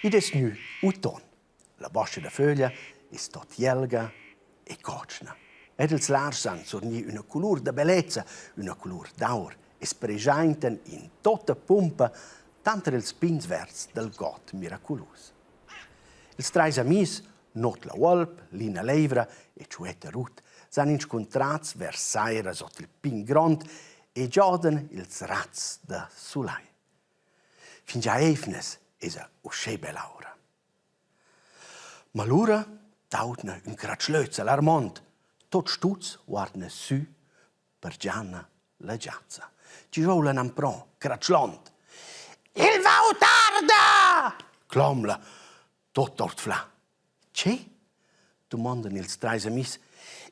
Id es gnü uton. La boscha da föglia es tot jelga e cotschna. Ed ils larschs han surgni üna culur da bellezza, üna culur d'aur e's preschaintan in tota pumpa tanter ils pins verds dal god miraculus. Ils trais amis, Not la uolp, Lina Leivra e Tschuetta Rut, s'han inscuntrats vers saira sot il pin grond e giodan ils razs da sulai. Fingià eivnas esa uschè bell'aura. Ma lura daudna ün cratschlöz alarmont. Tuots tuts guardna sü per Gianna la giazza. Chi joulan amprò, cratschlond. Il vau tarda! clom'la, tot ordflà. Che? dumondan ils trais amis.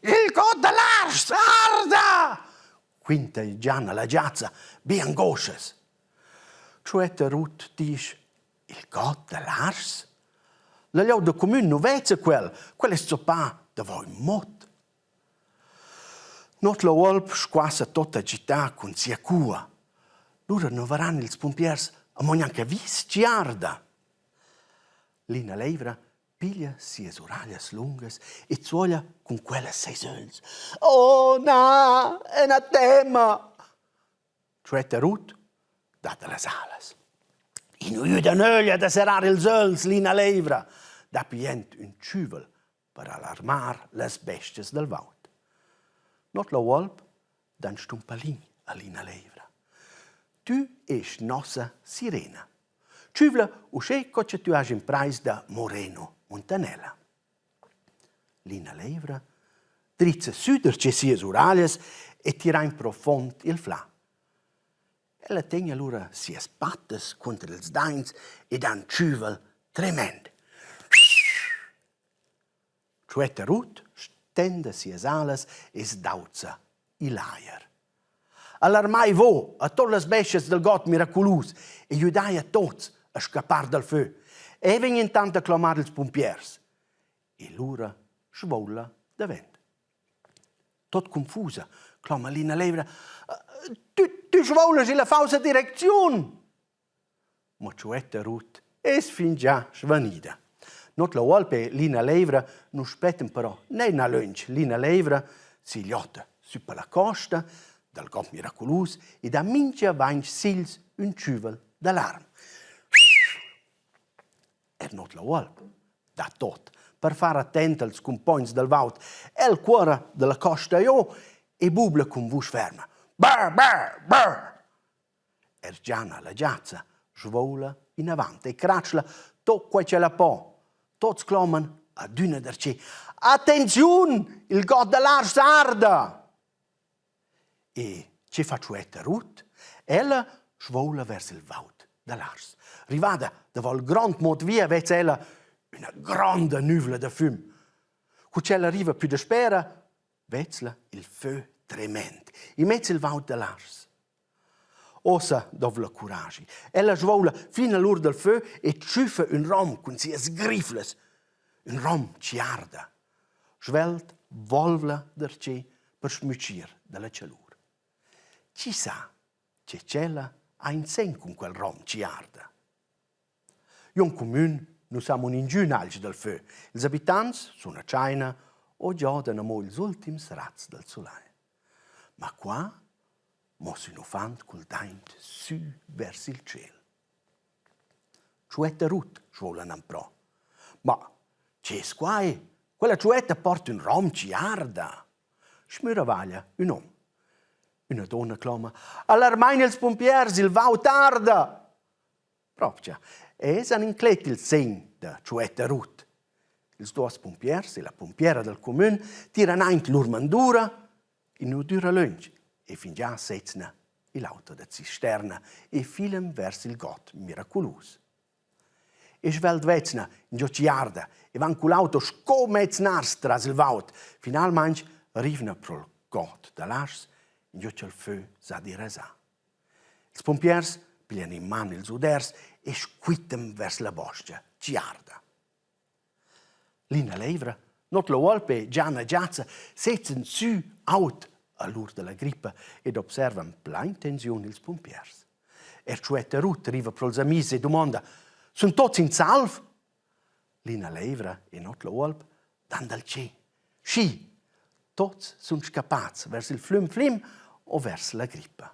Il god da Lars arda! quinta Gianna la giazza, be angoschas. Tschuetta Rut disch, il god da Lars? La glieud da cumün nu vezza quel, quel es zoppà davo ün mot. Not la uolp squassa tot agità cun sia cua. Lura nu varan ils pumpiers amo gnanca vis chi arda. Lina leivra piglia sias uraglias lungas e zuoglia cun quellas seis ögls. Oh na, ena tema! Tschuetta Rut dat las alas. I nu güda nöglia da serrar ils ögls, Lina leivra, dapi jent ün tschüvel per alarmar las bestias dal vaut. Not la uolp dan stumpalin a Lina leivra. Tü esch nossa sirena. Tschüvla uschè co cha tü hast imprais da Moreno Montanella. Lina leivra drizza sü darcheu sias uraglias e tira in profond il flà. Ella tegna lura sias pattas cunter ils daints e dà ün tschüvel tremend. Tschuetta Rut stenda sias alas e sdauza il ajer. Alarmai vo a tuot las bestias del god miraculus e güdai a tots a scappar dal fö. E vegn intant a clamar ils pumpiers. E lura svoula davent. Tot confusa cloma Lina Leivra: «Tü, tü svoulas illa fausa direcziun!» Mo Tschuetta Rut es fingià svanida. Not la uolp e Lina Leivra nu spettan però neir na lönch. Lina Leivra sigliotta sü per la costa dal god miraculus e da mincha vainch sigls ün tschüvel d'alarm. Er not la uolp da tot per far attent als cumpogns dal vaut. El cuorra dalla costa jo e bubla cun vusch ferma. Brr, brr, brr! Er Gianna la giazza svoula inavant e cratschla tot quai ch'ella po. Tots cloman adüna darcheu: Attenziun, il god da Lars arda! E che fa Tschuetta Rut? Ella svoula vers il vaut da Lars. Rivada davo il grond mot via vezza ella üna gronda nüvla da füm. Cu ch'ella riva pü daspera, vezla il fö tremend immez il vaut da Lars. Uossa dov'la curaschi. Ella svoula fin a l'ur dal fö e tschüffa ün rom cun sias griflas. Ün rom chi arda. Svelt volv'la darcheu per smütschir da la chalur. Chi sa che ch'ella ha insen cun quel rom chi arda? Jon cumün nu sa amo ningün alch dal fö. Ils abitants sun a tschaina o giodan amo ils ultims razs dal sulai. Ma qua moss ün uffant cul daint sü vers il tschêl. Tschuetta Rut svoula nanprò. Ma che es quai? Quella tschuetta porta ün rom chi arda. Schmüravaglia ün hom. Üna duonna cloma: «Alarmain ils pumpiers, il vaut arda!» Propcha, els han inclet il segn da Tschuetta Rut. Ils duos pumpiers e la pumpiera dal cumün tiran aint lur mandura e nu düra lönch e fingià sezzna i'l auto da cisterna e filan vers il god miraculus. E svelt vezzna ingio chi arda e van cul auto sco mezs nars tras il vaut. Finalmaing rivna pro'l god da Laax, ingio cha'l fö s'ha derasà. Ils pumpiers piglian in man ils uders e squittan vers la bostga chi arda. Lina leivra, Not la uolp e Gianna Giazza sezzan sü aut a l'ur da la grippa ed observan plain tensiun ils pumpiers. Er Tschuetta Rut riva pro'ls amis e dumonda: Sun tots in salv? Lina leivra e Not l'uolp dan dal tschè. Schi, tots sun scappats vers il flüm Flim o vers la grippa.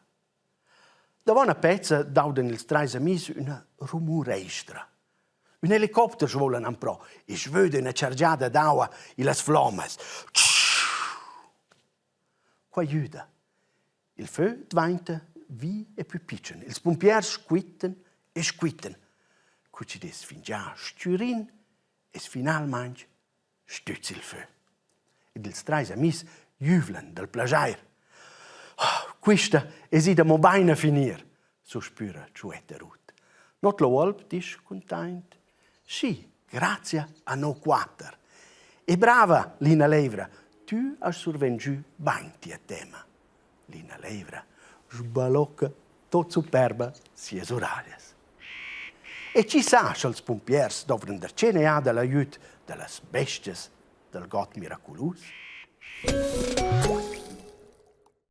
Davo üna pezza daudan ils trais amis üna rumur eistra. Ün helicopter svolan amprò e svöda üna chargiada d'aua illas flommas. Qua güda. Il fö dvainta vi e plü pitschen. Ils pumpiers squittan e squittan. Cu chi'd es fingià stürin es finalmaing stüz il fö. Ed ils trais amis jüvlan dal plaschair. Oh, quista es ida mo bain a finir, suspüra Tschuetta Rut. Not la uolp disch cuntaint. Schi, grazia a no quatter. E brava, Lina Leivra, tü hast survengiü bain tia tema. Lina Leivra sbalocca tot superba sias uraglias. E chi sa sch'als pumpiers dovran darcheu eir l'agüd da las bestias dal god miraculus?